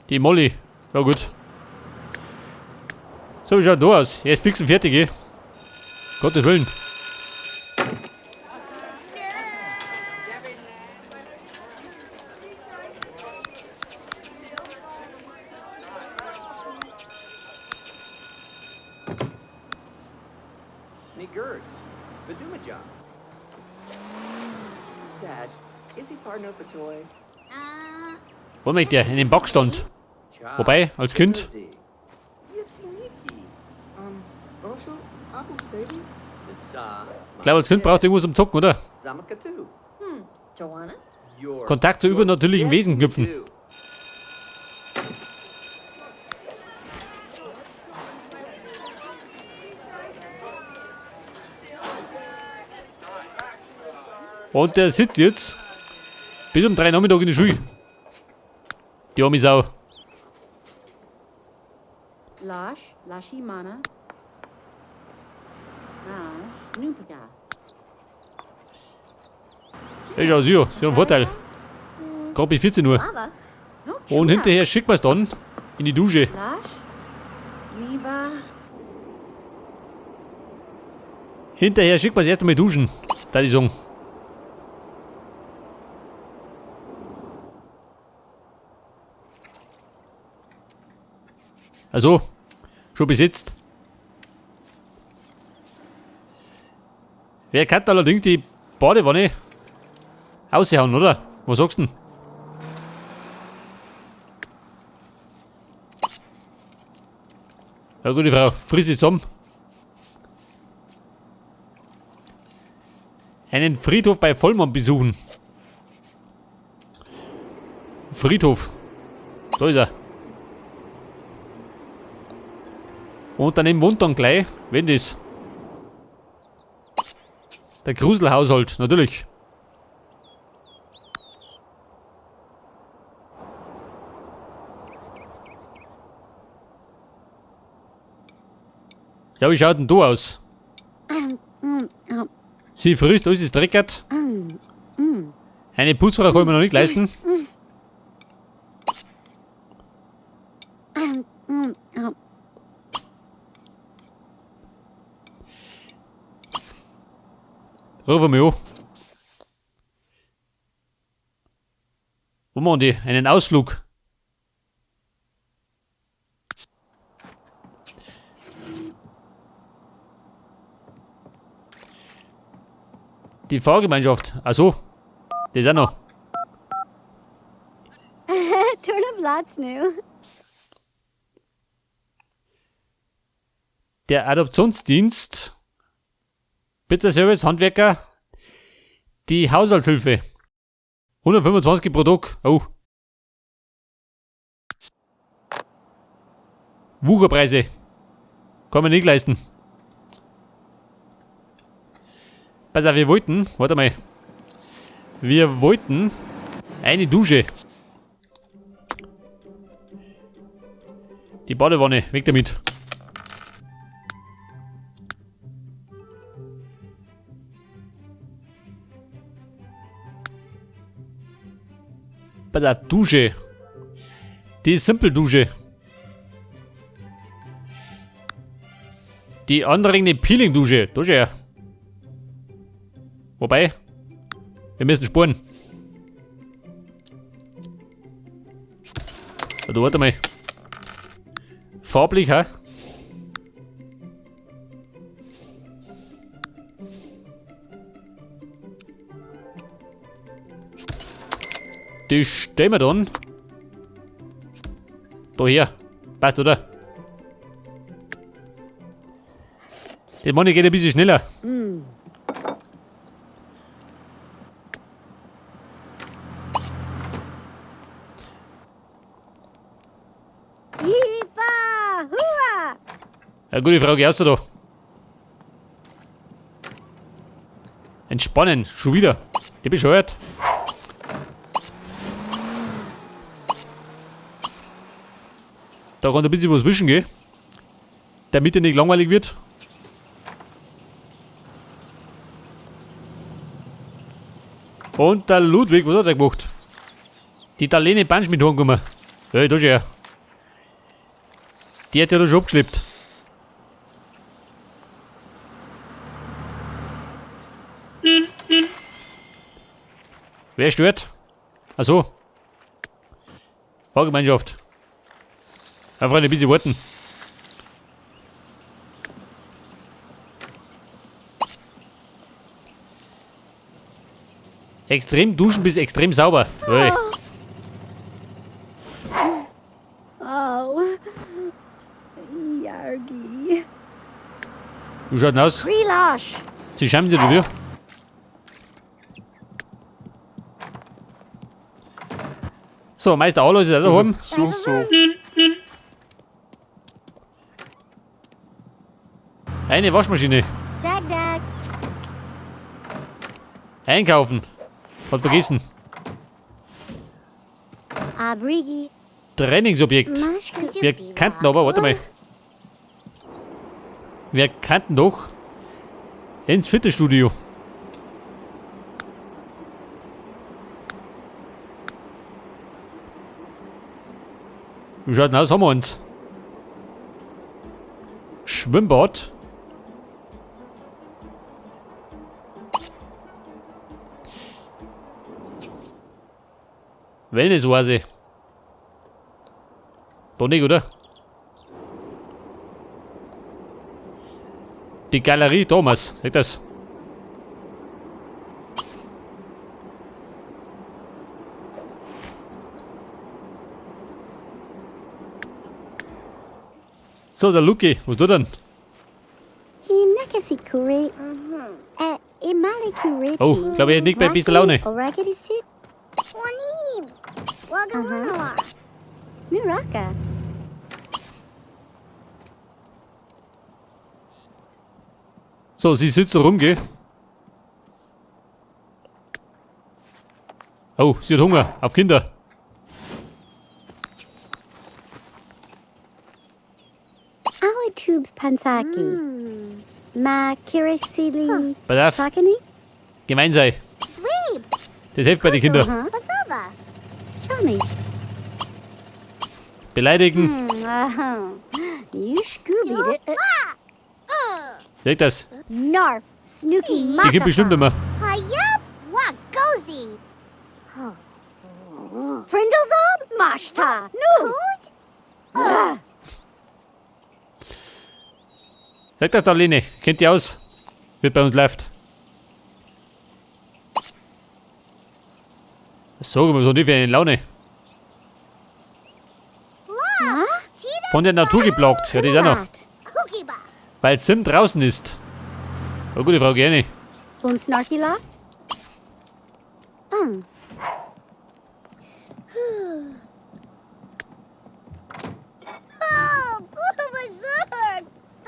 Die Molly. Ja gut. So, wie schaut da aus? Er ist fix und fertig, eh? Gottes Willen. Wo möchte der? In den Backstand. Wobei, als Kind. Ich glaube, als Kind braucht irgendwas zum Zocken, oder? Kontakt zu übernatürlichen Wesen knüpfen. Und der sitzt jetzt bis um 3 Nachmittag in der Schule. Die arme Sau. Lash, Lashimana. Nash, Nupiga. Das ist ja, ist ja ein Vorteil. Gerade bis 14 Uhr. Und hinterher schickt man's dann in die Dusche. Hinterher schickt man's erst einmal duschen, da die sagen. Also, schon besetzt. Wer kann allerdings die Badewanne aushauen, oder? Was sagst du denn? Ja, gute Frau, friss sie zusammen. Einen Friedhof bei Vollmond besuchen. Friedhof. Da ist er. Und daneben wohnt dann gleich, wenn das. Der Gruselhaushalt, natürlich. Ja, wie schaut denn da aus? Sie frisst, alles ist dreckert. Eine Putzfrau kann ich mir noch nicht leisten. Ruf mich an. Wo machen die? Einen Ausflug. Die Fahrgemeinschaft. Ach so. Das ist auch noch. Der Adoptionsdienst. Pizzaservice, Handwerker. Die Haushaltshilfe. 125 pro Tag. Oh. Wucherpreise. Kann man nicht leisten. Pass auf, wir wollten, warte mal. Wir wollten eine Dusche. Die Badewanne, weg damit. Bei der Dusche. Die Simple Dusche. Die anregende Peeling Dusche. Dusche ja. Wobei, wir müssen spuren. Also, warte mal. Farblich, hä? Die stellen wir dann. Da her. Passt, oder? Die Money geht ein bisschen schneller. Ja, gute Frage, geh raus da. Entspannen, schon wieder. Die bescheuert. Da kann ein bisschen was wischen gehen, damit er nicht langweilig wird. Und der Ludwig, was hat er gemacht? Die Talene Punch mit heimgekommen. Hey, da ist er. Die hat ja da schon abgeschleppt. Wer stört? Achso. Fahrgemeinschaft. Einfach ein bisschen warten. Extrem duschen bis extrem sauber. Hey. Oh. Yargi. Wie schaut denn aus? Krilash. Sie schämen sich dafür. So, Meister Alois ist auch daheim. So, so. Eine Waschmaschine. Dag dag. Einkaufen. Hat vergessen. Abrigi. Trainingsobjekt. Wir kannten aber, warte mal. Wir kannten doch ins Fitnessstudio. Wie schaut denn aus? Haben wir uns? Schwimmbad. Wellness-Oase. Doch nicht, oder? Die Galerie Thomas, seht das? So, der Luki, was tut er denn? Oh, ich glaube, er hat nicht mehr ein bisschen Laune. So, sie sitzt so rum, gell? Oh, sie hat Hunger auf Kinder. Our tubes pansaki. Ma kirisili. Pass auf, gemein sei. Das hilft bei den Kindern. Beleidigen. Seht das? Die gibt bestimmt immer. Sagt das da, Lene. Kennt die aus? Wird bei uns läuft. So, was haben die für eine Laune? Von der Natur geblockt. Ja, die ist auch noch. Weil Sim draußen ist. Oh, gute Frau, gerne.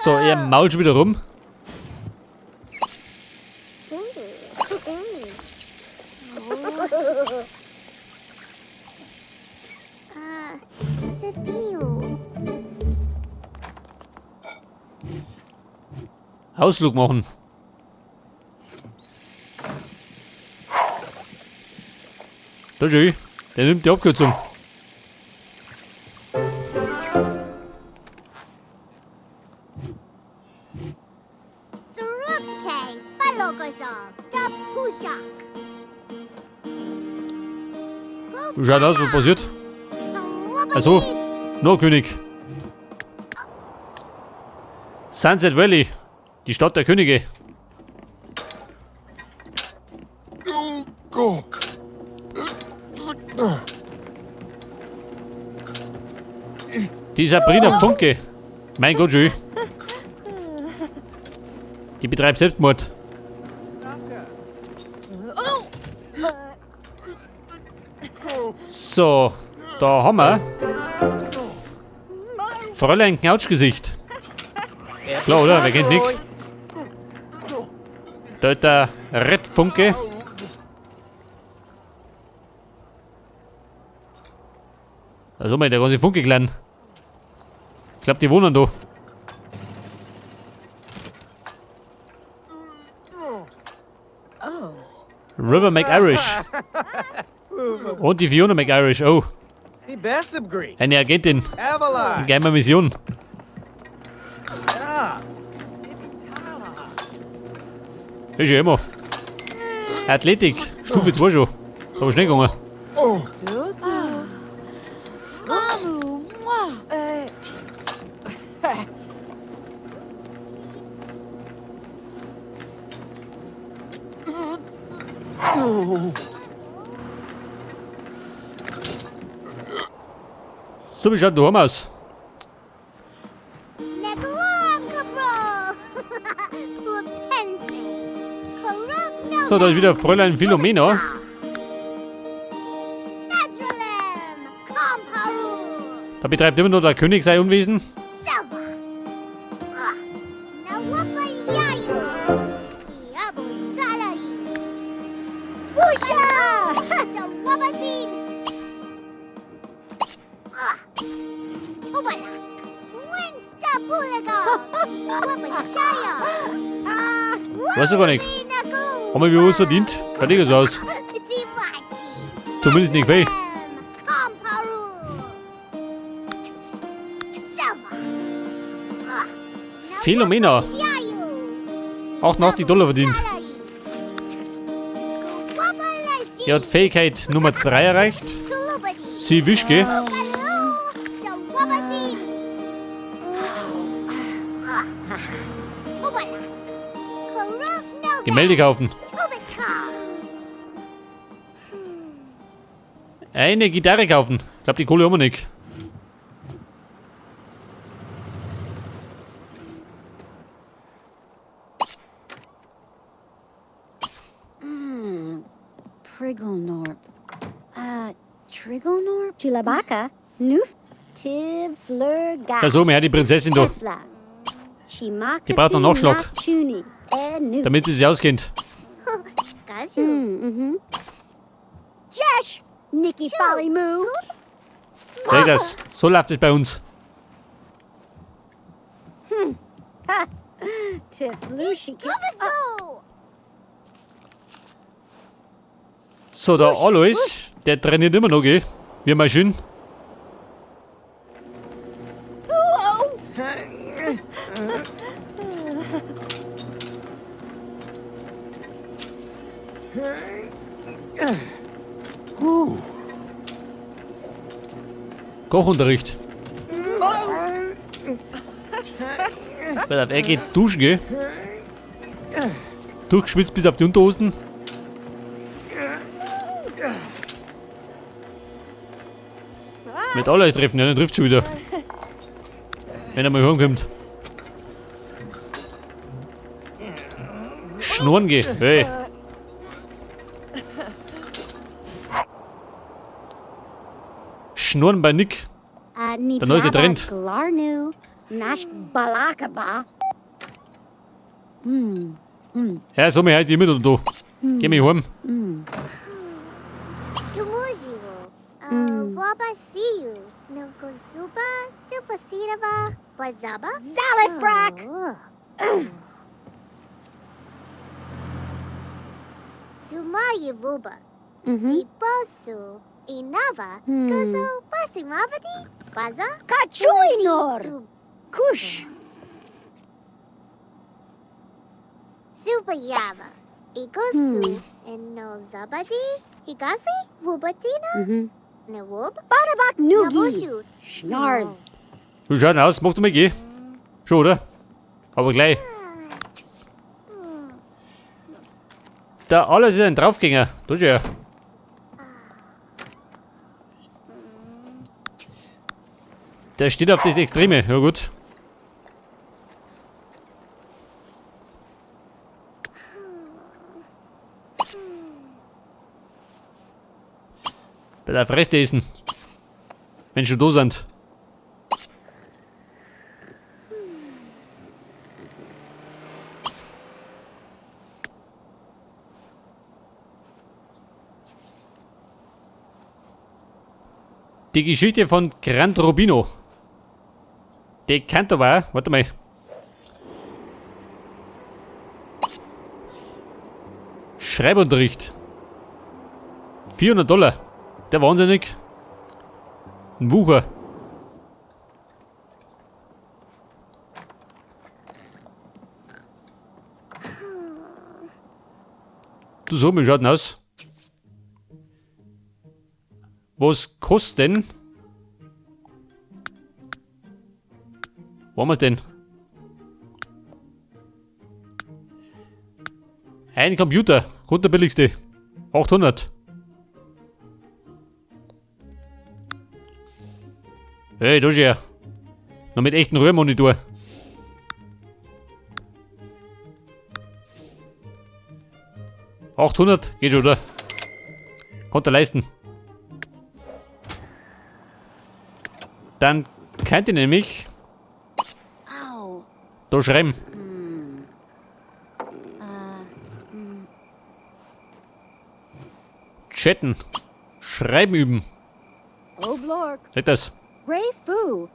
So, er mault schon wieder rum. Ausflug machen. Da schön. Der nimmt die Abkürzung. Wie schaut aus, was passiert? Also, no König. Sunset Valley, die Stadt der Könige. Die Sabrina Funke. Mein Gott, schön. Die betreibt Selbstmord. So, da haben wir Fräulein Knautschgesicht. Klar, oder? Wer kennt nicht? Da ist der Red Funke. Also mal, der ganze Funke-Clan. Ich glaub, die wohnen da. River McIrish. Und die Fiona McIrish, oh. Eine Agentin. In geheimer Mission. Ist ja immer. Athletik, Stufe 2 schon. Aber schnell gegangen. So, wie schaut daheim aus? So, da ist wieder Fräulein Philomena. Da betreibt immer noch der König sein Unwesen. Weiß ich gar nicht. Haben wir was verdient? Schaut nicht so aus. Zumindest nicht viel. Philomena. 88 Dollar verdient. Er hat Fähigkeit Nummer 3 erreicht. Sie Wischke. Gemälde kaufen. Eine Gitarre kaufen. Ich glaub, die Kohle haben wir nicht. Prigglenorp. Triggelnorp? Chulabaka. Nuf. Tivlurga. Ja, so, mir hat die Prinzessin da. Die braucht noch Nachschlag. Damit sie sich auskennt. Jesh! Nikki Folly Moo! Seh das. So läuft es bei uns. So, der Alois, der trainiert immer noch, gell? Wie mal schön. Kochunterricht. Weil er geht duschen, gell? Durchgeschwitzt bis auf die Unterhosen. Mit Alois treffen, ja, den trifft schon wieder. Wenn er mal heimkommt. Schnurren geh. Hey. Schnurren bei Nick. Der neueste Trend. Ja, so mir halt die mit und du. Geh mich heim. Kachuinor! Kush! Subayava. Igosu. No Zabadi. Higasi. Wubatina. Nawub. Barabak Nugi! Schnarz! Wie schaut denn aus? Machst du mal geh? Schon, oder? Aber gleich. Da alles ist ein Draufgänger. Da ist ja. Der steht auf das Extreme. Ja gut. Bei der Fresse essen. Wenn schon da sind. Die Geschichte von Grand Rubino. Die kennt aber auch. Warte mal. Schreibunterricht. 400 Dollar. Der wahnsinnig. Ein Wucher. untersuchen, wie schaut denn aus? Was kostet denn? Wo haben wir's denn? Ein Computer, gut der billigste. 800. Hey, da schau her. Noch mit echten Röhrenmonitor. 800, geht schon, oder? Konnte er leisten. Dann könnt ihr nämlich da schreiben. Chatten. Schreiben üben. Oblork. Seht das? Ray Fu.